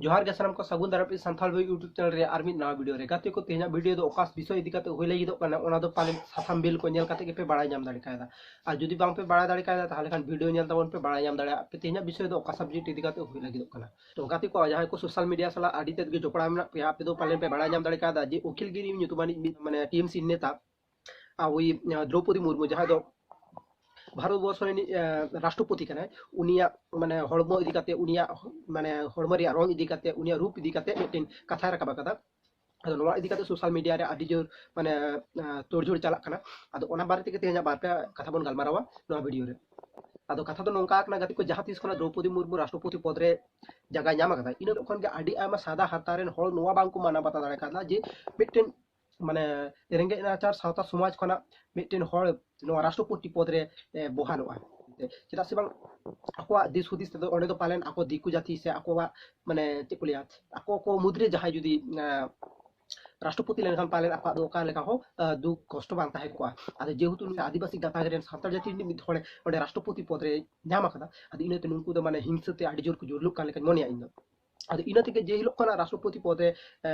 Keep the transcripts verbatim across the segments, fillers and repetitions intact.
ᱡᱚᱦᱟᱨ ᱜᱮ ᱥᱟᱱᱟᱢ ᱠᱚ, ᱥᱟᱹᱜᱩᱱ ᱫᱟᱨᱟᱢ ᱤᱧ ᱥᱟᱱᱛᱷᱟᱞ ᱵᱷᱟᱹᱭ YouTube ᱪᱮᱱᱮᱞ ᱨᱮ ᱟᱨ ᱢᱤᱫ ᱱᱟᱣᱟ ᱵᱷᱤᱰᱤᱭᱳ ᱨᱮ᱾ ᱜᱟᱛᱮ ᱠᱚ, ᱛᱮᱦᱮᱧᱟᱜ ᱵᱷᱤᱰᱤᱭᱳ ᱫᱚ ᱚᱠᱟ ᱵᱤᱥᱚᱭ ᱤᱫᱤ ᱠᱟᱛᱮ ᱦᱩᱭ ᱞᱟᱹᱜᱤᱫᱚᱜ ᱠᱟᱱᱟ, ᱚᱱᱟ ᱫᱚ ᱯᱟᱞᱮᱱ ᱥᱟᱛᱟᱢ ᱵᱤᱞ ᱠᱚ ᱧᱮᱞ ᱠᱟᱛᱮ ᱜᱮᱯᱮ ᱵᱟᱲᱟᱭ ᱧᱟᱢ ᱫᱟᱲᱮ ᱠᱟᱭᱫᱟ᱾ ᱟᱨ ᱡᱩᱫᱤ ᱵᱟᱝᱯᱮ ᱵᱟᱲᱟᱭ ᱫᱟᱲᱮ ᱠᱟᱭᱫᱟ, ᱛᱟᱦᱚᱞᱮ ᱠᱷᱟᱱ ᱵᱷᱤᱰᱤᱭᱳ ᱧᱮᱞ ᱛᱟᱵᱚᱱ ᱯᱮ, ᱵᱟᱲᱟᱭ ᱧᱟᱢ ᱫᱟᱲᱮᱭᱟᱜᱼᱟ ᱯᱮ ᱛᱮᱦᱮᱧᱟᱜ ᱵᱤᱥᱚᱭ ᱫᱚ ᱚᱠᱟ ᱥᱟᱵᱡᱮᱠᱴ ᱤᱫᱤ ᱠᱟᱛᱮ ᱦᱩᱭ ᱞᱟᱹᱜᱤᱫᱚᱜ ᱠᱟᱱᱟ᱾ ᱛᱚ ᱜᱟᱛᱮ ᱠᱚ, ᱡᱟᱦᱟᱸᱭ ᱠᱚ ᱥᱳᱥᱟᱞ ᱢᱤᱰᱤᱭᱟ ᱥᱟᱞᱟᱜ ᱟᱹᱰᱤ ᱛᱮᱫ ᱜᱮ ᱡᱚᱯᱲᱟᱣ ᱢᱮᱱᱟᱜ ᱯᱮᱭᱟ, ᱟᱯᱮ ᱫᱚ ᱯᱟᱞᱮᱱ ᱯᱮ ᱵᱟᱲᱟᱭ ᱧᱟᱢ ᱫᱟᱲᱮ ᱠᱟᱣᱫᱟ ᱡᱮ ᱚᱠᱷᱤᱞ ᱜᱤᱨᱤ ᱧᱩᱛᱩᱢᱟᱱᱤᱡ ᱢᱤᱫ, ᱢᱟᱱᱮ, ᱴᱤ ᱮᱢ ᱥᱤ ᱱᱮᱛᱟ, ᱟᱵᱚᱭᱤᱡ, ᱟᱸ, ᱫᱨᱚᱣᱯᱚᱫᱤ ᱢᱩᱨᱢᱩ, ᱡᱟᱦᱟᱸᱭ ᱫᱚ ᱵᱷᱟᱨᱚᱛ ᱵᱚᱨᱥᱚ ᱨᱤᱱᱤᱡ, ᱟᱸ, ᱨᱟᱥᱴᱨᱚᱯᱚᱛᱤ ᱠᱟᱱᱟᱭ, ᱩᱱᱤᱭᱟᱜ, ᱢᱟᱱᱮ, ᱦᱚᱲᱢᱚ ᱤᱫᱤ ᱠᱟᱛᱮ, ᱩᱱᱤᱭᱟᱜ, ᱢᱟᱱᱮ, ᱦᱚᱲᱢᱚ ᱨᱮᱭᱟᱜ ᱨᱚᱝ ᱤᱫᱤ ᱠᱟᱛᱮ, ᱩᱱᱤᱭᱟᱜ ᱨᱩᱯ ᱤᱫᱤ ᱠᱟᱛᱮ ᱢᱤᱫᱴᱮᱱ ᱠᱟᱛᱷᱟᱭ ᱨᱟᱠᱟᱵ ᱟᱠᱟᱫᱟ᱾ ᱟᱫᱚ ᱱᱚᱣᱟ ᱤᱫᱤ ᱠᱟᱛᱮ ᱥᱳᱥᱟᱞ ᱢᱤᱰᱤᱭᱟ ᱨᱮ ᱟᱹᱰᱤ ᱡᱳᱨ, ᱢᱟᱱᱮ, ᱟᱸ, ᱛᱳᱲᱡᱷᱳᱲ ᱪᱟᱞᱟᱜ ᱠᱟᱱᱟ᱾ ᱟᱫᱚ ᱚᱱᱟ ᱵᱟᱨᱮ ᱛᱮᱜᱮ ᱛᱮᱦᱮᱧᱟᱜ ᱵᱟᱨ ᱯᱮ ᱠᱟᱛᱷᱟ ᱵᱚᱱ ᱜᱟᱞᱢᱟᱨᱟᱣᱟ ᱱᱚᱣᱟ ᱵᱷᱤᱰᱤᱭᱳ ᱨᱮ᱾ ᱟᱫᱚ ᱠᱟᱛᱷᱟ ᱫᱚ ᱱᱚᱝᱠᱟ ᱠᱟᱱᱟ ᱜᱟᱛᱮ ᱠᱚ, ᱡᱟᱦᱟᱸ ᱛᱤᱥ ᱠᱷᱚᱱᱟᱜ ᱫᱨᱚᱣᱯᱚᱫᱤ ᱢᱩᱨᱢᱩ ᱨᱟᱥᱴᱨᱚᱯᱚᱛᱤ ᱯᱚᱫ ᱨᱮ ᱡᱟᱭᱜᱟᱭ ᱧᱟᱢ ᱟᱠᱟᱫᱟ, ᱤᱱᱟᱹ ᱠᱷᱚᱱ ᱜᱮ ᱟᱹᱰᱤ ᱟᱭᱢᱟ ᱥᱟᱫᱟ ᱦᱟᱨᱛᱟ ᱨᱮᱱ ᱦᱚᱲ ᱱᱚᱣᱟ ᱵᱟᱝᱠᱚ ᱢᱟᱱᱟᱣ ᱵᱟᱛᱟᱣ ᱫᱟᱲᱮ ᱠᱟᱣᱫᱟ ᱡᱮ ᱢᱤᱫᱴᱮᱱ, ᱢᱟᱱᱮ, ᱨᱮᱸᱜᱮᱡ ᱱᱟᱪᱟᱨ ᱥᱟᱶᱛᱟ ᱥᱚᱢᱟᱡᱽ ᱠᱷᱚᱱᱟᱜ ᱢᱤᱫᱴᱮᱱ ᱦᱚᱲ ᱱᱚᱣᱟ ᱨᱟᱥᱴᱨᱚᱯᱚᱛᱤ ᱯᱚᱫ ᱨᱮ, ᱮ, ᱵᱚᱦᱟᱞᱚᱜᱼᱟ᱾ ᱪᱮᱫᱟᱜ ᱥᱮ ᱵᱟᱝ, ᱟᱠᱚᱣᱟᱜ ᱫᱤᱥ ᱦᱩᱫᱤᱥ ᱛᱮᱫᱚ ᱚᱸᱰᱮ ᱫᱚ ᱯᱟᱞᱮᱱ ᱟᱠᱚ ᱫᱤᱠᱩ ᱡᱟᱹᱛᱤ ᱥᱮ ᱟᱠᱚᱣᱟᱜ, ᱢᱟᱱᱮ, ᱪᱮᱫ ᱠᱚ ᱞᱟᱹᱭᱟ, ᱟᱠᱚ ᱠᱚ ᱢᱩᱫᱽᱨᱮ ᱡᱟᱦᱟᱸᱭ ᱡᱩᱫᱤ, ᱮ, ᱨᱟᱥᱴᱨᱚᱯᱚᱛᱤ ᱞᱮᱱᱠᱷᱟᱱ ᱯᱟᱞᱮᱱ ᱟᱠᱚᱣᱟᱜ ᱫᱚ ᱚᱠᱟ ᱞᱮᱠᱟ ᱦᱚᱸ, ᱮ, ᱫᱩᱠ ᱠᱚᱥᱴᱚ ᱵᱟᱝ ᱛᱟᱦᱮᱸ ᱠᱚᱜᱼᱟ᱾ ᱟᱫᱚ ᱡᱮᱦᱮᱛᱩ ᱱᱩᱭ ᱟᱹᱫᱤᱵᱟᱹᱥᱤ ᱜᱟᱛᱟᱠ ᱨᱮᱱ ᱥᱟᱱᱛᱟᱲ ᱡᱟᱹᱛᱤ ᱨᱤᱱᱤᱡ ᱢᱤᱫ ᱦᱚᱲᱮ ᱚᱸᱰᱮ ᱨᱟᱥᱴᱨᱚᱯᱚᱛᱤ ᱯᱚᱫ ᱨᱮ ᱧᱟᱢ ᱟᱠᱟᱫᱟ, ᱟᱫᱚ ᱤᱱᱟᱹᱛᱮ ᱱᱩᱠᱩ ᱫᱚ, ᱢᱟᱱᱮ, ᱦᱤᱝᱥᱟᱹ ᱛᱮ ᱟᱹᱰᱤ ᱡᱳᱨ ᱠᱚ ᱡᱩᱨᱞᱩᱜ ᱠᱟᱱ ᱞᱮᱠᱟᱧ ᱢᱚᱱᱮᱭᱟ ᱤᱧ ᱫᱚ᱾ ᱟᱫᱚ ᱤᱱᱟᱹ ᱛᱮᱜᱮ ᱡᱮ ᱦᱤᱞᱳᱜ ᱠᱷᱚᱱᱟᱜ ᱨᱟᱥᱴᱨᱚᱯᱚᱛᱤ ᱯᱚᱫ ᱨᱮ, ᱮ,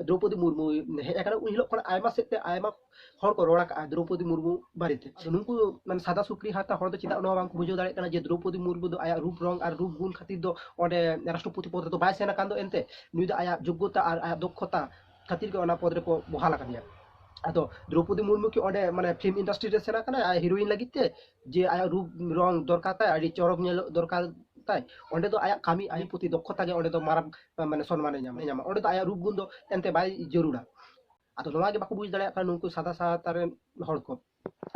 ᱫᱨᱚᱣᱯᱚᱫᱤ ᱢᱩᱨᱢᱩ ᱦᱮᱡ ᱟᱠᱟᱱᱟ, ᱩᱱ ᱦᱤᱞᱳᱜ ᱠᱷᱚᱱᱟᱜ ᱟᱭᱢᱟ ᱥᱮᱫ ᱛᱮ ᱟᱭᱢᱟ ᱦᱚᱲ ᱠᱚ ᱨᱚᱲ ᱟᱠᱟᱫᱼᱟ ᱫᱨᱚᱣᱯᱚᱫᱤ ᱢᱩᱨᱢᱩ ᱵᱟᱨᱮᱛᱮ᱾ ᱟᱫᱚ ᱱᱩᱠᱩ, ᱢᱟᱱᱮ, ᱥᱟᱫᱟ ᱥᱩᱠᱨᱤ ᱦᱟᱨᱛᱟ ᱦᱚᱲ ᱫᱚ ᱪᱮᱫᱟᱜ ᱱᱚᱣᱟ ᱵᱟᱝ ᱠᱚ ᱵᱩᱡᱷᱟᱹᱣ ᱫᱟᱲᱮᱭᱟᱜ ᱠᱟᱱᱟ ᱡᱮ ᱫᱨᱚᱣᱯᱚᱫᱤ ᱢᱩᱨᱢᱩ ᱫᱚ ᱟᱭᱟᱜ ᱨᱩᱯ ᱨᱚᱝ ᱟᱨ ᱨᱩᱯ ᱜᱩᱱ ᱠᱷᱟᱹᱛᱤᱨ ᱫᱚ ᱚᱸᱰᱮ ᱨᱟᱥᱴᱨᱚᱯᱚᱛᱤ ᱯᱚᱫ ᱨᱮᱫᱚ ᱵᱟᱭ ᱥᱮᱱ ᱟᱠᱟᱱ ᱫᱚ, ᱮᱱᱛᱮ ᱱᱩᱭ ᱫᱚ ᱟᱭᱟᱜ ᱡᱳᱜᱽᱜᱚᱛᱟ ᱟᱨ ᱟᱭᱟᱜ ᱫᱚᱠᱷᱚᱛᱟ ᱠᱷᱟᱹᱛᱤᱨ ᱜᱮ ᱚᱱᱟ ᱯᱚᱫ ᱨᱮᱠᱚ ᱵᱚᱦᱟᱞ ᱟᱠᱟᱫᱮᱭᱟ᱾ ᱟᱫᱚ ᱫᱨᱚᱣᱯᱚᱫᱤ ᱢᱩᱨᱢᱩ ᱠᱤ ᱚᱸᱰᱮ, ᱢᱟᱱᱮ, ᱯᱷᱤᱞᱢ ᱤᱱᱰᱟᱥᱴᱨᱤ ᱨᱮ ᱥᱮᱱ ᱟᱠᱟᱱᱟᱭ ᱟᱡ ᱦᱤᱨᱳᱭᱤᱱ ᱞᱟᱹᱜᱤᱫ ᱛᱮ, ᱡᱮ ᱟᱭᱟᱜ ᱨᱩᱯ ᱨᱚᱝ ᱫᱚᱨᱠᱟᱨ ᱛᱟᱭ, ᱟᱹᱰᱤ ᱪᱚᱨᱚᱠ ᱧᱮᱞᱚᱜ ᱫᱚᱨᱠᱟᱨ ᱛᱟᱭ? ᱚᱸᱰᱮ ᱫᱚ ᱟᱭᱟᱜ ᱠᱟᱹᱢᱤ, ᱟᱭᱟᱜ ᱯᱨᱚᱛᱤ ᱫᱚᱠᱷᱚᱛᱟ ᱜᱮ ᱚᱸᱰᱮ ᱫᱚ ᱢᱟᱨᱟᱝ, ᱢᱟᱱᱮ, ᱥᱚᱱᱢᱟᱱᱮ ᱧᱟᱢᱟ, ᱧᱟᱢᱟ᱾ ᱚᱸᱰᱮ ᱫᱚ ᱟᱭᱟᱜ ᱨᱩᱯ ᱜᱩᱱ ᱫᱚ ᱮᱱᱛᱮ ᱵᱟᱭ ᱡᱟᱹᱨᱩᱲᱟ᱾ ᱟᱫᱚ ᱱᱚᱣᱟ ᱜᱮ ᱵᱟᱠᱚ ᱵᱩᱡᱽ ᱫᱟᱲᱮᱭᱟᱜ ᱠᱟᱱᱟ ᱱᱩᱠᱩ ᱥᱟᱫᱟ ᱥᱟᱦᱟᱛᱟ ᱨᱮᱱ ᱦᱚᱲ ᱠᱚ᱾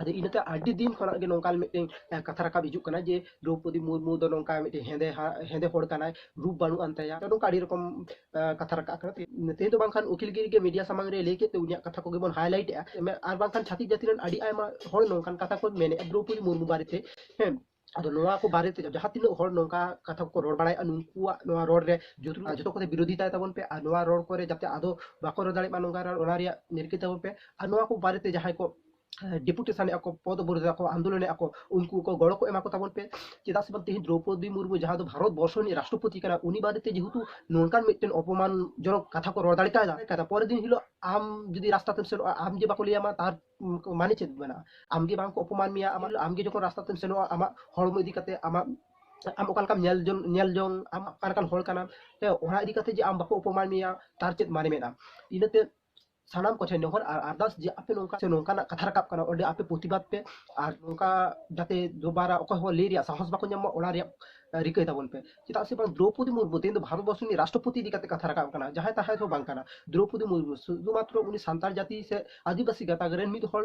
ᱟᱫᱚ ᱤᱱᱟᱹᱛᱮ ᱟᱹᱰᱤ ᱫᱤᱱ ᱠᱷᱚᱱᱟᱜ ᱜᱮ ᱱᱚᱝᱠᱟᱱ ᱢᱤᱫᱴᱮᱱ, ᱮ, ᱠᱟᱛᱷᱟ ᱨᱟᱠᱟᱵ ᱦᱤᱡᱩᱜ ᱠᱟᱱᱟ ᱡᱮ ᱫᱨᱚᱣᱯᱚᱫᱤ ᱢᱩᱨᱢᱩ ᱫᱚ ᱱᱚᱝᱠᱟ ᱢᱤᱫᱴᱮᱱ ᱦᱮᱸᱫᱮ ᱦᱟ-, ᱦᱮᱸᱫᱮ ᱦᱚᱲ ᱠᱟᱱᱟᱭ, ᱨᱩᱯ ᱵᱟᱹᱱᱩᱜ ᱟᱱ ᱛᱟᱭᱟ, ᱱᱚᱝᱠᱟ ᱟᱹᱰᱤ ᱨᱚᱠᱚᱢ, ᱮ, ᱠᱟᱛᱷᱟ ᱨᱟᱠᱟᱵ ᱠᱟᱱᱟ᱾ ᱛᱮ-, ᱛᱮᱦᱮᱧ ᱫᱚ ᱵᱟᱝᱠᱷᱟᱱ ᱩᱠᱤᱞ ᱜᱤᱨᱤ ᱜᱮ ᱢᱤᱰᱤᱭᱟ ᱥᱟᱢᱟᱝ ᱨᱮ ᱞᱟᱹᱭ ᱠᱮᱫ ᱛᱮ ᱩᱱᱤᱭᱟᱜ ᱠᱟᱛᱷᱟ ᱠᱚᱜᱮ ᱵᱚᱱ ᱦᱟᱭᱞᱟᱭᱤᱴ ᱮᱜᱼᱟ᱾ ᱢᱮ-, ᱟᱨ ᱵᱟᱝᱠᱷᱟᱱ ᱪᱷᱟᱹᱛᱤᱠ ᱡᱟᱹᱛᱤ ᱨᱮᱱ ᱟᱹᱰᱤ ᱟᱭᱢᱟ ᱦᱚᱲ ᱱᱚᱝᱠᱟᱱ ᱠᱟᱛᱷᱟ ᱠᱚ ᱢᱮᱱᱮᱫᱼᱟ ᱫᱨᱚᱣᱯᱚᱫᱤ ᱢᱩᱨᱢᱩ ᱵᱟᱨᱮᱛᱮ᱾ ᱦᱮᱸ, ᱟᱫᱚ ᱱᱚᱣᱟ ᱠᱚ ᱵᱟᱨᱮᱛᱮ ᱡᱟᱦᱟᱸ ᱛᱤᱱᱟᱹᱜ ᱦᱚᱲ ᱱᱚᱝᱠᱟ ᱠᱟᱛᱷᱟ ᱠᱚᱠᱚ ᱨᱚᱲ ᱵᱟᱲᱟᱭᱮᱫᱼᱟ, ᱱᱩᱠᱩᱣᱟᱜ ᱱᱚᱣᱟ ᱨᱚᱲ ᱨᱮ ᱡᱚᱛᱚ, ᱡᱚᱛᱚ ᱠᱚᱛᱮ ᱵᱤᱨᱳᱫᱷᱤᱛᱟᱭ ᱛᱟᱵᱚᱱ ᱯᱮ ᱟᱨ ᱱᱚᱣᱟ ᱨᱚᱲ ᱠᱚᱨᱮ ᱡᱟᱛᱮ ᱟᱫᱚ ᱵᱟᱠᱚ ᱨᱚᱲ ᱫᱟᱲᱮᱭᱟᱜ ᱢᱟ ᱱᱚᱝᱠᱟ ᱨᱚᱲ, ᱚᱱᱟ ᱨᱮᱭᱟᱜ ᱱᱤᱨᱠᱟᱹ ᱛᱟᱵᱚᱱ ᱯᱮ᱾ ᱟᱨ ᱱᱚᱣᱟ ᱠᱚ ᱵᱟᱨᱮᱛᱮ ᱡᱟᱦᱟᱸᱭ ᱠᱚ ᱰᱮᱯᱩᱴᱮᱥᱚᱱ ᱮᱫ ᱟᱠᱚ, ᱯᱚᱫ ᱚᱵᱚᱨᱳᱫᱷ ᱟᱠᱚ, ᱟᱱᱫᱳᱞᱚᱱ ᱮᱫ ᱟᱠᱚ, ᱩᱱᱠᱩ ᱠᱚ ᱜᱚᱲᱚ ᱠᱚ ᱮᱢᱟ ᱠᱚ ᱛᱟᱵᱚᱱ ᱯᱮ᱾ ᱪᱮᱫᱟᱜ ᱥᱮ ᱵᱟᱝ, ᱛᱮᱦᱮᱧ ᱫᱨᱚᱣᱯᱚᱫᱤ ᱢᱩᱨᱢᱩ ᱡᱟᱦᱟᱸ ᱫᱚ ᱵᱷᱟᱨᱚᱛ ᱵᱚᱨᱥᱚ ᱨᱤᱱᱤᱡ ᱨᱟᱥᱴᱨᱚᱯᱚᱛᱤ ᱠᱟᱱᱟ, ᱩᱱᱤ ᱵᱟᱨᱮᱛᱮ ᱡᱮᱦᱮᱛᱩ ᱱᱚᱝᱠᱟᱱ ᱢᱤᱫᱴᱮᱱ ᱚᱯᱚᱢᱟᱱ ᱡᱚᱱᱚᱠ ᱠᱟᱛᱷᱟ ᱠᱚ ᱨᱚᱲ ᱫᱟᱲᱮ ᱠᱟᱣᱫᱟ, ᱠᱟᱛᱷᱟ ᱯᱚᱨᱮᱨ ᱫᱤᱱ ᱦᱤᱞᱳᱜ ᱟᱢ ᱡᱩᱫᱤ ᱨᱟᱥᱛᱟ ᱛᱮᱢ ᱥᱮᱱᱚᱜᱼᱟ, ᱟᱢ ᱡᱮ ᱵᱟᱠᱚ ᱞᱟᱹᱭᱟᱢᱟ, ᱛᱟᱨ ᱢᱟᱱᱮ ᱪᱮᱫ ᱢᱮᱱᱟᱜᱼᱟ? ᱟᱢ ᱜᱮ ᱵᱟᱝ ᱠᱚ ᱚᱯᱚᱢᱟᱱ ᱢᱮᱭᱟ, ᱟᱢᱟᱜ, ᱟᱢ ᱜᱮ ᱡᱚᱠᱷᱚᱱ ᱨᱟᱥᱛᱟ ᱛᱮᱢ ᱥᱮᱱᱚᱜᱼᱟ, ᱟᱢᱟᱜ ᱦᱚᱲᱢᱚ ᱤᱫᱤ ᱠᱟᱛᱮ, ᱟᱢᱟᱜ, ᱟᱢ ᱚᱠᱟ ᱞᱮᱠᱟᱢ ᱧᱮᱞ ᱡᱚᱝ, ᱧᱮᱞ ᱡᱚᱝ, ᱟᱢ ᱚᱠᱟ ᱞᱮᱠᱟᱱ ᱦᱚᱲ ᱠᱟᱱᱟᱢ, ᱦᱮᱸ, ᱚᱱᱟ ᱤᱫᱤ ᱠᱟᱛᱮ ᱡᱮ ᱟᱢ ᱵᱟᱠᱚ ᱚᱯᱚᱢᱟᱱ ᱢᱮᱭᱟ, ᱛᱟᱨ ᱪᱮᱫ ᱢᱟᱱᱮ ᱢᱮᱱᱟᱜᱼᱟ? ᱤᱱᱟᱹᱛᱮ ᱥᱟᱱᱟᱢ ᱠᱚᱴᱷᱮᱱ ᱱᱮᱦᱚᱨ ᱟᱨ ᱟᱨᱫᱟᱥ ᱡᱮ ᱟᱯᱮ ᱱᱚᱝᱠᱟ ᱥᱮ ᱱᱚᱝᱠᱟᱱᱟᱜ ᱠᱟᱛᱷᱟ ᱨᱟᱠᱟᱵ ᱠᱟᱱᱟ, ᱚᱸᱰᱮ ᱟᱯᱮ ᱯᱨᱚᱛᱤᱵᱟᱫ ᱯᱮ ᱟᱨ ᱱᱚᱝᱠᱟ ᱡᱟᱛᱮ ᱫᱩᱵᱟᱨᱟ ᱚᱠᱚᱭ ᱦᱚᱸ ᱞᱟᱹᱭ ᱨᱮᱭᱟᱜ ᱥᱟᱦᱚᱥ ᱵᱟᱠᱚ ᱧᱟᱢ ᱢᱟ, ᱚᱱᱟ ᱨᱮᱭᱟᱜ, ᱟᱸ, ᱨᱤᱠᱟᱹᱭ ᱛᱟᱵᱚᱱ ᱯᱮ᱾ ᱪᱮᱫᱟᱜ ᱥᱮ ᱵᱟᱝ, ᱫᱨᱚᱣᱯᱚᱫᱤ ᱢᱩᱨᱢᱩ ᱛᱮᱦᱮᱧ ᱫᱚ ᱵᱷᱟᱨᱚᱛ ᱵᱚᱨᱥᱚ ᱨᱤᱱᱤᱡ ᱨᱟᱥᱴᱨᱚᱯᱚᱛᱤ ᱤᱫᱤ ᱠᱟᱛᱮ ᱠᱟᱛᱷᱟ ᱨᱟᱠᱟᱵ ᱠᱟᱱᱟ, ᱡᱟᱦᱟᱸᱭ ᱛᱟᱦᱟᱸᱭ ᱫᱚ ᱵᱟᱝ ᱠᱟᱱᱟ᱾ ᱫᱨᱚᱣᱯᱚᱫᱤ ᱢᱩᱨᱢᱩ ᱥᱩᱫᱷᱩᱢᱟᱛᱨᱚ ᱩᱱᱤ ᱥᱟᱱᱛᱟᱲ ᱡᱟᱹᱛᱤ ᱥᱮ ᱟᱹᱫᱤᱵᱟᱹᱥᱤ ᱜᱟᱛᱟᱠ ᱨᱮᱱ ᱢᱤᱫ ᱦᱚᱲ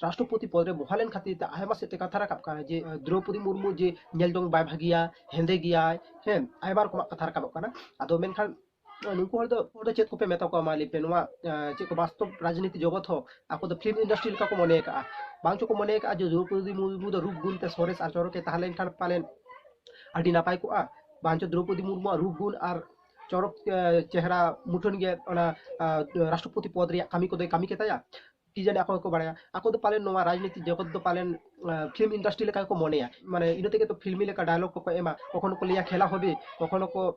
ᱨᱟᱥᱴᱨᱚᱯᱚᱛᱤ ᱯᱚᱫ ᱨᱮ ᱵᱚᱦᱟᱞ ᱮᱱ ᱠᱷᱟᱹᱛᱤᱨ ᱛᱮ ᱟᱭᱢᱟ ᱥᱮᱫ ᱛᱮ ᱠᱟᱛᱷᱟ ᱨᱟᱠᱟᱵ ᱠᱟᱱᱟ ᱡᱮ, ᱟᱸ, ᱫᱨᱚᱣᱯᱚᱫᱤ ᱢᱩᱨᱢᱩ ᱡᱮ ᱧᱮᱞ ᱡᱚᱝ ᱵᱟᱭ ᱵᱷᱟᱹᱜᱤᱭᱟ, ᱦᱮᱸᱫᱮ ᱜᱮᱭᱟᱭ, ᱦᱮᱸ, ᱟᱭᱢᱟ ᱨᱚᱠᱚᱢᱟᱜ ᱠᱟᱛᱷᱟ ᱨᱟᱠᱟᱵᱚᱜ ᱠᱟᱱᱟ᱾ ᱟᱫᱚ ᱢᱮᱱᱠᱷᱟᱱ ᱱᱩᱠᱩ ᱦᱚᱲ ᱫᱚ, ᱦᱚᱲ ᱫᱚ ᱪᱮᱫ ᱠᱚᱯᱮ ᱢᱮᱛᱟ ᱠᱚᱣᱟ, ᱢᱟ ᱞᱟᱹᱭ ᱯᱮ? ᱱᱚᱣᱟ, ᱟᱸ, ᱪᱮᱫ ᱠᱚ, ᱵᱟᱥᱛᱚᱵ ᱨᱟᱡᱽᱱᱤᱛᱤ ᱡᱚᱜᱚᱛ ᱦᱚᱸ ᱟᱠᱚ ᱫᱚ ᱯᱷᱤᱞᱢ ᱤᱱᱰᱟᱥᱴᱨᱤ ᱞᱮᱠᱟ ᱠᱚ ᱢᱚᱱᱮ ᱟᱠᱟᱜᱼᱟ᱾ ᱵᱟᱝ ᱪᱚ ᱠᱚ ᱢᱚᱱᱮ ᱟᱠᱟᱜᱼᱟ ᱡᱮ ᱫᱨᱚᱣᱯᱚᱫᱤ ᱢᱩᱨᱢᱩ ᱫᱚ ᱨᱩᱯ ᱜᱩᱱ ᱛᱮ ᱥᱚᱨᱮᱥ ᱟᱨ ᱪᱚᱨᱚᱠᱮ ᱛᱟᱦᱮᱸ ᱞᱮᱱᱠᱷᱟᱱ ᱯᱟᱞᱮᱱ ᱟᱹᱰᱤ ᱱᱟᱯᱟᱭ ᱠᱚᱜᱼᱟ᱾ ᱵᱟᱝ ᱪᱚ ᱫᱨᱚᱣᱯᱚᱫᱤ ᱢᱩᱨᱢᱩᱣᱟᱜ ᱨᱩᱯ ᱜᱩᱱ ᱟᱨ ᱪᱚᱨᱚᱠ, ᱟᱸ, ᱪᱮᱦᱨᱟ ᱢᱩᱴᱷᱟᱹᱱ ᱜᱮ ᱚᱱᱟ, ᱟᱸ, ᱨᱟᱥᱴᱨᱚᱯᱚᱛᱤ ᱯᱚᱫ ᱨᱮᱭᱟᱜ ᱠᱟᱹᱢᱤ ᱠᱚᱫᱚᱭ ᱠᱟᱹᱢᱤ ᱠᱮᱛᱟᱭᱟ᱾ ᱠᱤ ᱡᱟᱹᱱᱤ ᱟᱠᱚ ᱜᱮᱠᱚ ᱵᱟᱲᱟᱭᱟ᱾ ᱟᱠᱚ ᱫᱚ ᱯᱟᱞᱮᱱ ᱱᱚᱣᱟ ᱨᱟᱡᱽᱱᱤᱛᱤ ᱡᱚᱜᱚᱛ ᱫᱚ ᱯᱟᱞᱮᱱ, ᱟᱸ, ᱯᱷᱤᱞᱢ ᱤᱱᱰᱟᱥᱴᱨᱤ ᱞᱮᱠᱟ ᱜᱮᱠᱚ ᱢᱚᱱᱮᱭᱟ᱾ ᱢᱟᱱᱮ, ᱤᱱᱟᱹ ᱛᱮᱜᱮ ᱛᱚ ᱯᱷᱤᱞᱢᱤ ᱞᱮᱠᱟ ᱰᱟᱭᱞᱚᱜ ᱠᱚᱠᱚ ᱮᱢᱟ, ᱠᱚᱠᱷᱚᱱᱳ ᱠᱚ ᱞᱟᱹᱭᱟ ᱠᱷᱮᱞᱟ ᱦᱚᱵᱮ, ᱠᱚᱠᱷᱚᱱᱳ ᱠᱚ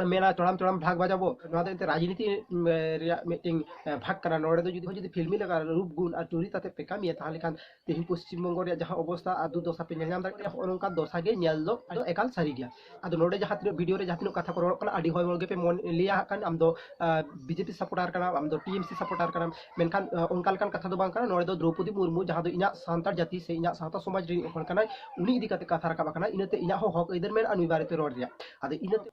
ᱢᱮᱱᱟ ᱪᱚᱲᱟᱢ ᱪᱚᱲᱟᱢ ᱵᱷᱟᱜᱽ ᱵᱟᱡᱟᱵᱚ᱾ ᱱᱚᱣᱟ ᱫᱚ ᱮᱱᱛᱮ ᱨᱟᱡᱽᱱᱤᱛᱤ, ᱩᱢ, ᱨᱮᱭᱟᱜ ᱢᱤᱫᱴᱮᱱ, ᱮ, ᱵᱷᱟᱜᱽ ᱠᱟᱱᱟ᱾ ᱱᱚᱰᱮ ᱫᱚ ᱡᱩᱫᱤ, ᱡᱩᱫᱤ ᱯᱷᱤᱞᱢᱤ ᱞᱮᱠᱟ ᱨᱩᱯ ᱜᱩᱱ ᱟᱨ ᱪᱩᱨᱤᱛ ᱟᱛᱮ ᱯᱮ ᱠᱟᱹᱢᱤᱭᱟ, ᱛᱟᱦᱚᱞᱮ ᱠᱷᱟᱱ ᱛᱮᱦᱮᱧ ᱯᱚᱥᱪᱤᱢ ᱵᱚᱝᱜᱚ ᱨᱮᱭᱟᱜ ᱡᱟᱦᱟᱸ ᱚᱵᱚᱥᱛᱟ ᱟᱨ ᱫᱩᱨᱫᱚᱥᱟ ᱯᱮ ᱧᱮᱞ ᱧᱟᱢ ᱫᱟᱲᱮᱭᱟᱜᱼᱟ, ᱱᱚᱜᱼᱚ ᱱᱚᱝᱠᱟ ᱫᱚᱥᱟ ᱜᱮ ᱧᱮᱞ ᱫᱚ ᱮᱠᱟᱞ ᱥᱟᱹᱨᱤ ᱜᱮᱭᱟ᱾ ᱟᱫᱚ ᱱᱚᱰᱮ ᱡᱟᱦᱟᱸ ᱛᱤᱱᱟᱹᱜ ᱵᱷᱤᱰᱤᱭᱳ ᱨᱮ ᱡᱟᱦᱟᱸ ᱛᱤᱱᱟᱹᱜ ᱠᱟᱛᱷᱟ ᱠᱚ ᱨᱚᱲᱚᱜ ᱠᱟᱱᱟ, ᱟᱹᱰᱤ ᱦᱚᱲ ᱜᱮᱯᱮ ᱢᱚᱱ-, ᱞᱟᱹᱭᱟ ᱦᱟᱸᱜ ᱠᱷᱟᱱ, ᱟᱢ ᱫᱚ, ᱟ, ᱵᱤᱡᱮᱯᱤ ᱥᱟᱯᱳᱨᱴᱟᱨ ᱠᱟᱱᱟᱢ, ᱟᱢ ᱫᱚ ᱴᱤᱮᱢᱥᱤ ᱥᱟᱯᱳᱨᱴᱟᱨ ᱠᱟᱱᱟᱢ, ᱢᱮᱱᱠᱷᱟᱱ, ᱟ, ᱚᱱᱠᱟ ᱞᱮᱠᱟᱱ ᱠᱟᱛᱷᱟ ᱫᱚ ᱵᱟᱝ ᱠᱟᱱᱟ᱾ ᱱᱚᱰᱮ ᱫᱚ ᱫᱨᱚᱣᱯᱚᱫᱤ ᱢᱩᱨᱢᱩ, ᱡᱟᱦᱟᱸ ᱫᱚ ᱤᱧᱟᱹᱜ ᱥᱟᱱᱛᱟᱲ ᱡᱟᱹᱛᱤ ᱥᱮ ᱤᱧᱟᱹᱜ ᱥᱟᱶᱛᱟ ᱥᱚᱢᱟᱡᱽ ᱨᱤᱱ ᱦᱚᱲ ᱠᱟᱱᱟᱭ, ᱩᱱᱤ ᱤᱫᱤ ᱠᱟᱛᱮ ᱠᱟᱛᱷᱟ ᱨᱟᱠᱟᱵ ᱟᱠᱟᱱᱟ, ᱤᱱᱟᱹᱛᱮ ᱤᱧᱟᱹᱜ ᱦᱚᱸ ᱦᱚᱠ ᱟᱹᱭᱫᱟᱹᱨ ᱢᱮᱱᱟᱜᱼᱟ ᱱᱩᱭ ᱵᱟᱨᱮᱛᱮ ᱨᱚᱲ ᱨᱮᱭᱟᱜ᱾ ᱟᱫᱚ ᱤᱱᱟᱹᱛᱮ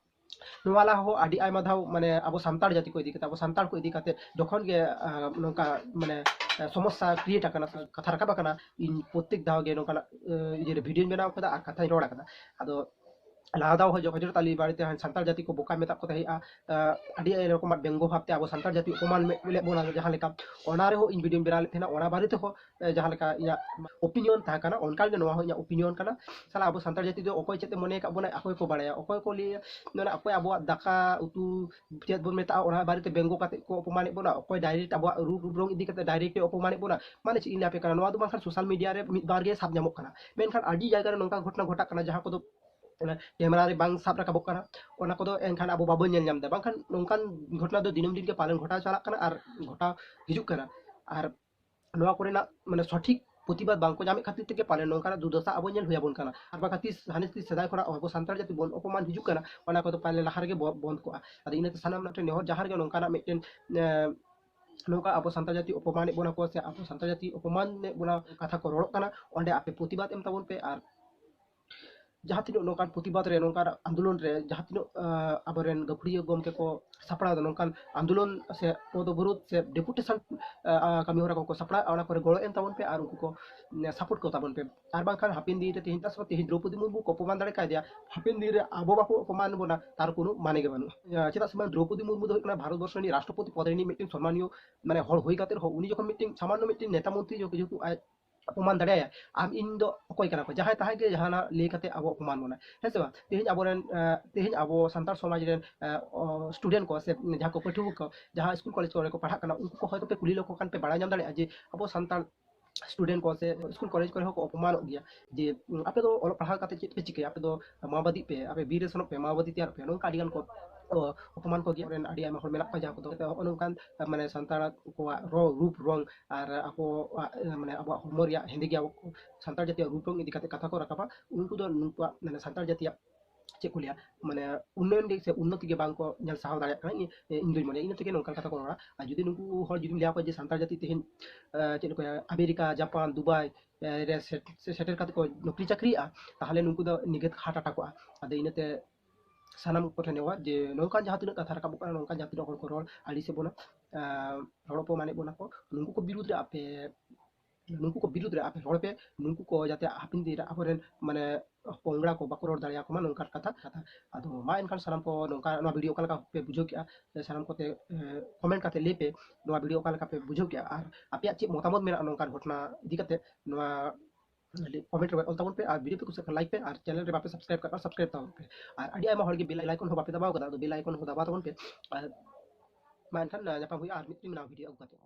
ᱱᱚᱣᱟ ᱞᱟᱦᱟ ᱦᱚᱸ ᱟᱹᱰᱤ ᱟᱭᱢᱟ ᱫᱷᱟᱣ, ᱢᱟᱱᱮ, ᱟᱵᱚ ᱥᱟᱱᱛᱟᱲ ᱡᱟᱹᱛᱤ ᱠᱚ ᱤᱫᱤ ᱠᱟᱛᱮ, ᱟᱵᱚ ᱥᱟᱱᱛᱟᱲ ᱠᱚ ᱤᱫᱤ ᱠᱟᱛᱮ ᱡᱚᱠᱷᱚᱱ ᱜᱮ, ᱟ, ᱱᱚᱝᱠᱟ, ᱢᱟᱱᱮ, ᱟ, ᱥᱚᱢᱚᱥᱥᱟ ᱠᱨᱤᱭᱮᱴ ᱟᱠᱟᱱᱟ, ᱠᱟᱛᱷᱟ ᱨᱟᱠᱟᱵ ᱟᱠᱟᱱᱟ, ᱤᱧ ᱯᱨᱚᱛᱛᱮᱠ ᱫᱷᱟᱣ ᱜᱮ ᱱᱚᱝᱠᱟᱱᱟᱜ, ᱟ, ᱤᱭᱟᱹ ᱨᱮ ᱵᱷᱤᱰᱤᱭᱳᱧ ᱵᱮᱱᱟᱣ ᱠᱟᱫᱟ ᱟᱨ ᱠᱟᱛᱷᱟᱧ ᱨᱚᱲ ᱟᱠᱟᱫᱟ᱾ ᱟᱫᱚ ᱞᱟᱦᱟ ᱫᱷᱟᱣ ᱦᱚᱸ ᱡᱚᱠᱷᱚᱱ ᱛᱟᱞᱤ ᱵᱟᱨᱮᱛᱮ ᱥᱟᱱᱛᱟᱲ ᱡᱟᱹᱛᱤ ᱠᱚ ᱵᱚᱠᱟ ᱢᱮᱛᱟᱜ ᱠᱚ ᱛᱟᱦᱮᱸᱜᱼᱟ, ᱟᱹᱰᱤ ᱨᱚᱠᱚᱢᱟᱜ ᱵᱮᱝᱜᱚ ᱵᱷᱟᱵᱛᱮ ᱟᱵᱚ ᱥᱟᱱᱛᱟᱲ ᱡᱟᱹᱛᱤ ᱚᱯᱚᱢᱟᱱ ᱞᱮᱫ ᱵᱚᱱᱟ, ᱡᱟᱦᱟᱸ ᱞᱮᱠᱟ ᱚᱱᱟ ᱨᱮᱦᱚᱸ ᱤᱧ ᱵᱷᱤᱰᱤᱭᱳᱧ ᱵᱮᱱᱟᱣ ᱞᱮᱫ ᱛᱟᱦᱮᱱᱟ᱾ ᱚᱱᱟ ᱵᱟᱨᱮ ᱛᱮᱦᱚᱸ ᱡᱟᱦᱟᱸ ᱞᱮᱠᱟ ᱤᱧᱟᱹᱜ ᱚᱯᱤᱱᱤᱭᱚᱱ ᱛᱟᱦᱮᱸ ᱠᱟᱱᱟ, ᱚᱱᱠᱟ ᱜᱮ ᱱᱚᱣᱟ ᱦᱚᱸ ᱤᱧᱟᱹᱜ ᱚᱯᱤᱱᱤᱭᱚᱱ ᱠᱟᱱᱟ᱾ ᱥᱟᱞᱟ ᱟᱵᱚ ᱥᱟᱱᱛᱟᱲ ᱡᱟᱹᱛᱤ ᱫᱚ ᱚᱠᱚᱭ ᱪᱮᱫ ᱮ ᱢᱚᱱᱮ ᱟᱠᱟᱫ ᱵᱚᱱᱟ ᱚᱠᱚᱭ ᱠᱚ ᱵᱟᱲᱟᱭᱟ, ᱚᱠᱚᱭ ᱠᱚ ᱞᱟᱹᱭᱟ ᱢᱟᱱᱮ ᱚᱠᱚᱭ ᱟᱵᱚᱣᱟᱜ ᱫᱟᱠᱟ ᱩᱛᱩ ᱪᱮᱫ ᱵᱚᱱ ᱢᱮᱛᱟᱜᱼᱟ ᱚᱱᱟ ᱵᱟᱨᱮᱛᱮ ᱵᱮᱝᱜᱚ ᱠᱟᱛᱮ ᱠᱚ ᱚᱯᱚᱢᱟᱱᱮᱫ ᱵᱚᱱᱟ, ᱚᱠᱚᱭ ᱰᱟᱭᱨᱮᱠᱴ ᱟᱵᱚᱣᱟᱜ ᱨᱩᱯ ᱨᱚᱝ ᱤᱫᱤ ᱠᱟᱛᱮ ᱰᱟᱭᱨᱮᱠᱴ ᱮ ᱚᱯᱚᱢᱟᱱᱮᱫ ᱵᱚᱱᱟ, ᱢᱟᱱᱮ ᱪᱮᱫ ᱤᱧ ᱞᱟᱹᱭ ᱟᱯᱮ ᱠᱟᱱᱟ, ᱱᱚᱣᱟ ᱫᱚ ᱵᱟᱝᱠᱷᱟᱱ ᱥᱳᱥᱟᱞ ᱢᱤᱰᱤᱭᱟ ᱨᱮ ᱢᱤᱫ ᱵᱟᱨ ᱜᱮ ᱥᱟᱵ ᱧᱟᱢᱚᱜ ᱠᱟᱱᱟ, ᱢᱮᱱᱠᱷᱟᱱ ᱟᱹᱰᱤ ᱡᱟᱭᱜᱟ ᱨᱮ ᱱᱚᱝᱠᱟ ᱜᱷᱚᱴᱚᱱᱟ ᱜᱷᱚᱴᱟᱜ ᱠᱟᱱᱟ ᱡᱟᱦᱟᱸ ᱠᱚᱫᱚ ᱠᱮᱢᱮᱨᱟ ᱨᱮ ᱵᱟᱝ ᱥᱟᱵ ᱨᱟᱠᱟᱵᱚᱜ ᱠᱟᱱᱟ, ᱚᱱᱟ ᱠᱚᱫᱚ ᱮᱱᱠᱷᱟᱱ ᱟᱵᱚ ᱵᱟᱵᱚᱱ ᱧᱮᱞ ᱧᱟᱢ ᱮᱫᱟ, ᱵᱟᱝᱠᱷᱟᱱ ᱱᱚᱝᱠᱟᱱ ᱜᱷᱚᱴᱚᱱᱟ ᱫᱚ ᱫᱤᱱᱟᱹᱢ ᱫᱤᱱ ᱜᱮ ᱯᱟᱞᱮᱱ ᱜᱷᱚᱴᱟᱣ ᱪᱟᱞᱟᱜ ᱠᱟᱱᱟ ᱟᱨ ᱜᱷᱚᱴᱟᱣ ᱦᱤᱡᱩᱜ ᱠᱟᱱᱟ᱾ ᱟᱨ ᱱᱚᱣᱟ ᱠᱚᱨᱮᱱᱟᱜ ᱢᱟᱱᱮ ᱥᱚᱴᱷᱤᱠ ᱯᱨᱚᱛᱤᱵᱟᱫ ᱵᱟᱝᱠᱚ ᱧᱟᱢᱮᱫ ᱠᱷᱟᱹᱛᱤᱨ ᱛᱮᱜᱮ ᱯᱟᱞᱮ ᱱᱚᱝᱠᱟᱱᱟᱜ ᱫᱩᱨᱫᱚᱥᱟ ᱟᱵᱚ ᱧᱮᱞ ᱦᱩᱭ ᱟᱵᱚᱱ ᱠᱟᱱᱟ᱾ ᱟᱨ ᱵᱟᱝᱠᱷᱟᱱ ᱛᱤᱥ ᱦᱟᱱᱮ ᱛᱤᱥ ᱥᱮᱫᱟᱭ ᱠᱷᱚᱱᱟᱜ ᱟᱵᱚ ᱥᱟᱱᱛᱟᱲ ᱡᱟᱹᱛᱤ ᱵᱚᱱ ᱚᱯᱚᱢᱟᱱ ᱦᱤᱡᱩᱜ ᱠᱟᱱᱟ, ᱚᱱᱟ ᱠᱚᱫᱚ ᱯᱟᱞᱮ ᱞᱟᱦᱟ ᱨᱮᱜᱮ ᱵᱚ-, ᱵᱚᱱᱫ ᱠᱚᱜᱼᱟ᱾ ᱟᱫᱚ ᱤᱱᱟᱹᱛᱮ ᱥᱟᱱᱟᱢ ᱴᱷᱮᱱ ᱱᱮᱦᱚᱨ, ᱡᱟᱦᱟᱸ ᱨᱮᱜᱮ ᱱᱚᱝᱠᱟᱱᱟᱜ ᱢᱤᱫᱴᱮᱱ, ᱮ, ᱱᱚᱝᱠᱟ ᱟᱵᱚ ᱥᱟᱱᱛᱟᱲ ᱡᱟᱹᱛᱤ ᱚᱯᱚᱢᱟᱱᱮᱫ ᱵᱚᱱᱟ ᱠᱚ ᱥᱮ ᱟᱵᱚ ᱥᱟᱱᱛᱟᱲ ᱡᱟᱹᱛᱤ ᱚᱯᱚᱢᱟᱱᱮᱫ ᱵᱚᱱᱟ ᱠᱟᱛᱷᱟ ᱠᱚ ᱨᱚᱲᱚᱜ ᱠᱟᱱᱟ, ᱚᱸᱰᱮ ᱟᱯᱮ ᱯᱨᱚᱛᱤᱵᱟᱫ ᱮᱢ ᱛᱟᱵᱚᱱ ᱯᱮ᱾ ᱟᱨ ᱡᱟᱦᱟᱸ ᱛᱤᱱᱟᱹᱜ ᱱᱚᱝᱠᱟᱱ ᱯᱨᱚᱛᱤᱵᱟᱫ ᱨᱮ, ᱱᱚᱝᱠᱟᱱ ᱟᱱᱫᱳᱞᱚᱱ ᱨᱮ ᱡᱟᱦᱟᱸ ᱛᱤᱱᱟᱹᱜ, ᱟ, ᱟᱵᱚᱨᱮᱱ ᱜᱟᱹᱠᱷᱩᱲᱤᱭᱟᱹ ᱜᱚᱢᱠᱮ ᱠᱚ ᱥᱟᱯᱲᱟᱣ ᱮᱫᱟ, ᱱᱚᱝᱠᱟᱱ ᱟᱱᱫᱳᱞᱚᱱ ᱥᱮ ᱯᱚᱫ ᱚᱵᱚᱨᱳᱫᱷ ᱥᱮ ᱰᱮᱯᱩᱴᱮᱥᱚᱱ, ᱟ, ᱟ, ᱠᱟᱹᱢᱤ ᱦᱚᱨᱟ ᱠᱚᱠᱚ ᱥᱟᱯᱲᱟᱣ, ᱚᱱᱟ ᱠᱚᱨᱮ ᱜᱚᱲᱚ ᱮᱢ ᱛᱟᱵᱚᱱ ᱯᱮ ᱟᱨ ᱩᱱᱠᱩ ᱠᱚ, ᱩᱢ, ᱥᱟᱯᱳᱨᱴ ᱠᱚ ᱛᱟᱵᱚᱱ ᱯᱮ᱾ ᱟᱨ ᱵᱟᱝᱠᱷᱟᱱ ᱦᱟᱯᱮᱱ ᱫᱤᱱ ᱨᱮ ᱛᱮᱦᱮᱧ, ᱪᱮᱫᱟᱜ ᱥᱮ ᱛᱮᱦᱮᱧ ᱫᱨᱚᱣᱯᱚᱫᱤ ᱢᱩᱨᱢᱩ ᱠᱚ ᱚᱯᱚᱢᱟᱱ ᱫᱟᱲᱮ ᱠᱟᱭᱫᱮᱭᱟ, ᱦᱟᱯᱮᱱ ᱫᱤᱱ ᱨᱮ ᱟᱵᱚ ᱵᱟᱠᱚ ᱚᱯᱚᱢᱟᱱ ᱵᱚᱱᱟ, ᱛᱟᱨ ᱠᱳᱱᱳ ᱢᱟᱱᱮ ᱜᱮ ᱵᱟᱹᱱᱩᱜᱼᱟ᱾ ᱟ, ᱪᱮᱫᱟᱜ ᱥᱮ ᱵᱟᱝ ᱫᱨᱚᱣᱯᱚᱫᱤ ᱢᱩᱨᱢᱩ ᱫᱚ ᱦᱩᱭᱩᱜ ᱠᱟᱱᱟ ᱵᱷᱟᱨᱚᱛ ᱵᱚᱨᱥᱚ ᱨᱤᱱᱤᱡ ᱨᱟᱥᱴᱨᱚᱯᱚᱛᱤ ᱯᱚᱫ ᱨᱤᱱᱤᱡ ᱢᱤᱫᱴᱮᱱ ᱥᱚᱱᱢᱟᱱᱤᱭᱚ ᱢᱟᱱᱮ ᱦᱚᱲ ᱦᱩᱭ ᱠᱟᱛᱮ ᱨᱮᱦᱚᱸ ᱩᱱᱤ ᱡᱚᱠᱷᱚᱱ ᱢᱤᱫᱴᱮᱱ ᱥᱟᱢᱟᱱᱱᱚ ᱢᱤᱫᱴᱮᱱ ᱱᱮᱛᱟ ᱢᱚᱱᱛᱨᱤ ᱡᱚᱠᱷᱚᱱ ᱡᱮᱦᱮᱛᱩ ᱟᱡ ᱚᱯᱚᱢᱟᱱ ᱫᱟᱲᱮᱭᱟᱭᱟ, ᱟᱢ ᱤᱧ ᱫᱚ ᱚᱠᱚᱭ ᱠᱟᱱᱟ ᱠᱚ ᱡᱟᱦᱟᱸᱭ ᱛᱟᱦᱟᱸᱭ ᱜᱮ ᱡᱟᱦᱟᱱᱟᱜ ᱞᱟᱹᱭ ᱠᱟᱛᱮ ᱟᱵᱚ ᱚᱯᱚᱢᱟᱱ ᱵᱚᱱᱟ, ᱦᱮᱸ ᱥᱮ ᱵᱟᱝ? ᱛᱮᱦᱮᱧ ᱟᱵᱚᱨᱮᱱ, ᱮ, ᱛᱮᱦᱮᱧ ᱟᱵᱚ ᱥᱟᱱᱛᱟᱲ ᱥᱚᱢᱟᱡᱽ ᱨᱮᱱ, ᱮ, ᱚ, ᱥᱴᱩᱰᱮᱱᱴ ᱠᱚ ᱥᱮ ᱡᱟᱦᱟᱸ ᱠᱚ ᱯᱟᱹᱴᱷᱩᱣᱟᱹ ᱠᱚ ᱡᱟᱦᱟᱸ ᱥᱠᱩᱞ ᱠᱚᱞᱮᱡᱽ ᱠᱚᱨᱮ ᱠᱚ ᱯᱟᱲᱦᱟᱜ ᱠᱟᱱᱟ, ᱩᱱᱠᱩ ᱠᱚ ᱦᱚᱭᱛᱳ ᱯᱮ ᱠᱩᱞᱤ ᱞᱮᱠᱚ ᱠᱷᱟᱱ ᱯᱮ ᱵᱟᱲᱟᱭ ᱧᱟᱢ ᱫᱟᱲᱮᱭᱟᱜᱼᱟ ᱡᱮ ᱟᱵᱚ ᱥᱟᱱᱛᱟᱲ ᱥᱴᱩᱰᱮᱱᱴ ᱠᱚ ᱥᱮ ᱥᱠᱩᱞ ᱠᱚᱞᱮᱡᱽ ᱠᱚᱨᱮ ᱦᱚᱸᱠᱚ ᱚᱯᱚᱢᱟᱱᱚᱜ ᱜᱮᱭᱟ ᱡᱮ, ᱩᱸ, ᱟᱯᱮ ᱫᱚ ᱚᱞᱚᱜ ᱯᱟᱲᱦᱟᱣ ᱠᱟᱛᱮ ᱪᱮᱫ ᱯᱮ ᱪᱤᱠᱟᱹᱭᱟ? ᱟᱯᱮ ᱫᱚ ᱢᱟᱣᱵᱟᱫᱤᱜ ᱯᱮ, ᱟᱯᱮ ᱵᱤᱨ ᱨᱮ ᱥᱮᱱᱚᱜ ᱯᱮ, ᱢᱟᱣᱵᱟᱫᱤ ᱛᱮᱭᱟᱨᱚᱜ ᱯᱮ, ᱱᱚᱝᱠᱟ ᱟᱹᱰᱤ ᱜᱟᱱ ᱠᱚ, ᱚ, ᱚᱯᱚᱢᱟᱱ ᱠᱚᱜᱮᱭᱟ᱾ ᱟᱵᱚᱨᱮᱱ ᱟᱹᱰᱤ ᱟᱭᱢᱟ ᱦᱚᱲ ᱢᱮᱱᱟᱜ ᱠᱚᱣᱟ ᱡᱟᱦᱟᱸ ᱠᱚᱫᱚ ᱱᱚᱜᱼᱚ ᱱᱚᱝᱠᱟᱱ, ᱢᱟᱱᱮ, ᱥᱟᱱᱛᱟᱲ ᱠᱚᱣᱟᱜ ᱨᱚ-, ᱨᱩᱯ ᱨᱚᱝ ᱟᱨ ᱟᱠᱚᱣᱟᱜ, ᱢᱟᱱᱮ, ᱟᱵᱚᱣᱟᱜ ᱦᱚᱲᱢᱚ ᱨᱮᱭᱟᱜ ᱦᱮᱸᱫᱮ ᱜᱮᱭᱟ, ᱥᱟᱱᱛᱟᱲ ᱡᱟᱹᱛᱤᱭᱟᱜ ᱨᱩᱯ ᱨᱚᱝ ᱤᱫᱤ ᱠᱟᱛᱮ ᱠᱟᱛᱷᱟ ᱠᱚ ᱨᱟᱠᱟᱵᱟ, ᱩᱱᱠᱩ ᱫᱚ ᱱᱩᱠᱩᱣᱟᱜ, ᱢᱟᱱᱮ, ᱥᱟᱱᱛᱟᱲ ᱡᱟᱹᱛᱤᱭᱟᱜ ᱪᱮᱫ ᱠᱚ ᱞᱟᱹᱭᱟ, ᱢᱟᱱᱮ, ᱩᱱᱱᱚᱭᱚᱱ ᱜᱮ ᱥᱮ ᱩᱱᱱᱚᱛᱤ ᱜᱮ ᱵᱟᱝ ᱠᱚ ᱧᱮᱞ ᱥᱟᱦᱟᱣ ᱫᱟᱲᱮᱭᱟᱜ ᱠᱟᱱᱟ, ᱤᱧ, ᱤᱧ ᱫᱩᱧ ᱢᱚᱱᱮᱭᱟ᱾ ᱤᱱᱟᱹ ᱛᱮᱜᱮ ᱱᱚᱝᱠᱟᱱ ᱠᱟᱛᱷᱟ ᱠᱚ ᱨᱚᱲᱟ᱾ ᱟᱨ ᱡᱩᱫᱤ ᱱᱩᱠᱩ ᱦᱚᱲ ᱡᱩᱫᱤᱢ ᱞᱟᱹᱭ ᱟᱠᱚᱣᱟ ᱡᱮ ᱥᱟᱱᱛᱟᱲ ᱡᱟᱹᱛᱤ ᱛᱮᱦᱮᱧ, ᱮ, ᱪᱮᱫ ᱠᱚ ᱞᱟᱹᱭᱟ, ᱟᱢᱮᱨᱤᱠᱟ, ᱡᱟᱯᱟᱱ, ᱫᱩᱵᱟᱭ, ᱮ, ᱨᱮ ᱥᱮ-, ᱥᱮ-, ᱥᱮᱴᱮᱨ ᱠᱟᱛᱮ ᱠᱚ ᱱᱚᱠᱨᱤ ᱪᱟᱹᱠᱨᱤᱭᱮᱜᱼᱟ, ᱛᱟᱦᱚᱞᱮ ᱱᱩᱠᱩ ᱫᱚ ᱱᱤᱜᱷᱟᱹᱛ ᱦᱟᱴ ᱟᱴᱟᱠᱚᱜᱼᱟ᱾ ᱟᱫᱚ ᱤᱱᱟᱹᱛᱮ ᱥᱟᱱᱟᱢ ᱠᱚᱴᱷᱮᱱ ᱱᱮᱦᱚᱨ ᱡᱮ ᱱᱚᱝᱠᱟᱱ ᱡᱟᱦᱟᱸ ᱛᱤᱱᱟᱹᱜ ᱠᱟᱛᱷᱟ ᱨᱟᱠᱟᱵᱚᱜ ᱠᱟᱱᱟ, ᱱᱚᱝᱠᱟᱱ ᱡᱟᱦᱟᱸ ᱛᱤᱱᱟᱹᱜ ᱦᱚᱲ ᱠᱚ ᱨᱚᱲ ᱟᱹᱲᱤᱥᱮᱫ ᱵᱚᱱᱟ, ᱮ, ᱨᱚᱲ ᱚᱯᱚᱢᱟᱱᱮᱫ ᱵᱚᱱᱟ ᱠᱚ, ᱱᱩᱠᱩ ᱠᱚ ᱵᱤᱨᱩᱫᱽ ᱨᱮ ᱟᱯᱮ ᱱᱩᱠᱩ ᱠᱚ ᱵᱤᱨᱩᱫᱽ ᱨᱮ ᱟᱯᱮ ᱨᱚᱲ ᱯᱮ, ᱱᱩᱠᱩ ᱠᱚ ᱡᱟᱛᱮ ᱦᱟᱯᱮᱱ ᱫᱤᱱ ᱨᱮ ᱟᱵᱚᱨᱮᱱ ᱢᱟᱱᱮ ᱯᱚᱝᱲᱟ ᱠᱚ ᱵᱟᱠᱚ ᱨᱚᱲ ᱫᱟᱲᱮᱭᱟᱠᱚ ᱢᱟ, ᱱᱚᱝᱠᱟᱱ ᱠᱟᱛᱷᱟ᱾ ᱟᱫᱚ ᱢᱟ ᱮᱱᱠᱷᱟᱱ ᱥᱟᱱᱟᱢ ᱠᱚ ᱱᱚᱝᱠᱟ ᱱᱚᱣᱟ ᱵᱷᱤᱰᱤᱭᱳ ᱚᱠᱟ ᱞᱮᱠᱟ ᱯᱮ ᱵᱩᱡᱷᱟᱹᱣ ᱠᱮᱜᱼᱟ, ᱥᱮ ᱥᱟᱱᱟᱢ ᱠᱚᱛᱮ ᱠᱚᱢᱮᱱᱴ ᱠᱟᱛᱮ ᱞᱟᱹᱭ ᱯᱮ ᱱᱚᱣᱟ ᱵᱷᱤᱰᱤᱭᱳ ᱚᱠᱟ ᱞᱮᱠᱟ ᱯᱮ ᱵᱩᱡᱷᱟᱹᱣ ᱠᱮᱜᱼᱟ, ᱟᱨ ᱟᱯᱮᱭᱟᱜ ᱪᱮᱫ ᱢᱚᱛᱟᱢᱚᱛ ᱢᱮᱱᱟᱜᱼᱟ ᱱᱚᱝᱠᱟᱱ ᱜᱷᱚᱴᱚᱱᱟ ᱤᱫᱤ ᱠᱟᱛᱮ, ᱱᱚᱣᱟ ᱠᱚᱢᱮᱱᱴ ᱨᱮ ᱚᱞ ᱛᱟᱵᱚᱱ ᱯᱮ, ᱟᱨ ᱵᱷᱤᱰᱤᱭᱳ ᱯᱮ ᱠᱩᱥᱤᱭᱟᱜ ᱠᱷᱟᱱ ᱞᱟᱭᱤᱠ ᱯᱮ, ᱟᱨ ᱪᱮᱱᱮᱞ ᱨᱮ ᱵᱟᱯᱮ ᱥᱟᱵᱥᱠᱨᱟᱭᱤᱵ ᱠᱟᱜ ᱠᱷᱟᱱ ᱥᱟᱵᱥᱠᱨᱟᱭᱤᱵ ᱛᱟᱵᱚᱱ ᱯᱮ᱾ ᱟᱨ ᱟᱹᱰᱤ ᱟᱭᱢᱟ ᱦᱚᱲ ᱜᱮ ᱵᱮᱞ ᱟᱭᱠᱚᱱ ᱦᱚᱸ ᱵᱟᱯᱮ ᱫᱟᱵᱟᱣ ᱠᱟᱫᱟ, ᱟᱫᱚ ᱵᱮᱞ ᱟᱭᱠᱚᱱ ᱦᱚᱸ ᱫᱟᱵᱟᱣ ᱛᱟᱵᱚᱱ ᱯᱮ᱾ ᱟᱨ ᱢᱟ ᱮᱱᱠᱷᱟᱱ ᱧᱟᱯᱟᱢ ᱦᱩᱭᱩᱜᱼᱟ ᱟᱨ ᱢᱤᱫᱴᱤᱡ ᱱᱟᱣᱟ ᱵᱷᱤᱰᱤᱭᱳ ᱟᱹᱜᱩ ᱠᱟᱛᱮ᱾